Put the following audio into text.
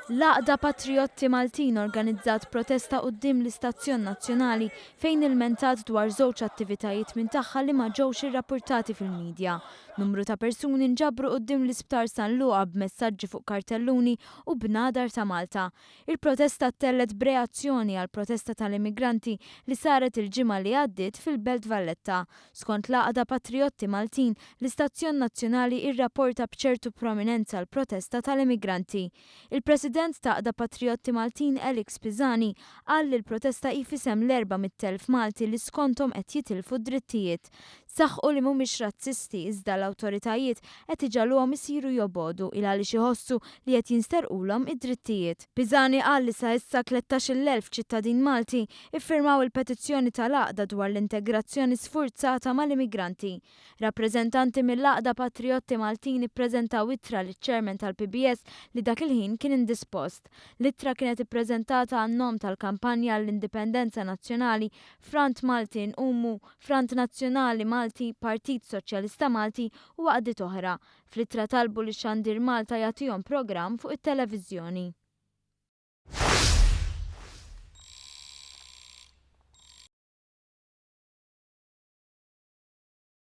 L-Għaqda Patrijotti Maltin organizzat protesta quddiem l-istazzjon nazzjonali fejn ilmentat dwar żewġ attivitajiet minn tagħha li ma ġewx irrappurtati fil-midja. Numru ta' persuni nġabru quddiem l-Isptar San Luqa b'messaġġi fuq kartelluni u bnadar ta' Malta. Il-protesta ttellgħet b'reazzjoni għall-protesta tal-immigranti li saret il-ġimgħa li għaddiet fil-Belt Valletta. Skont l-Għaqda Patrijotti Maltin, l-istazzjon nazzjonali irrapporta b'ċertu prominenza l-protesta tal-immigranti. Il-President ta' Għaqda Patrijotti Maltin Alex Pisani qal li l-protesta hi f'isem l-400,000 Malti li skonthom qed jitilfu d-drittijiet. Saħqu li mhumiex razzisti iżda l-awtoritajiet qed iġagħluhom isiru jobogħdu il għaliex iħossu li qed jinsterqulhom id-drittijiet. Pisani qal li sa issa 13,000 ċittadin Malti iffirmaw il-petizzjoni tal-għaqda dwar l-integrazzjoni sfurzata mal-immigranti. Rappreżentanti mill-Għaqda Patrijotti Maltin ippreżentaw ittra liċ-Chairman tal-PBS li dak il-ħin kien indispost. L-ittra kienet ippreżentata għan-nom tal-Kampanja għall-Indipendenza Nazzjonali, Front Malti Nqumu, Front Nazzjonali Malti, Partit Soċjalista Malti u għaqdiet oħra. Fl-ittra talbu li Xandir Malta jagħtihom programm fuq it-televiżjoni.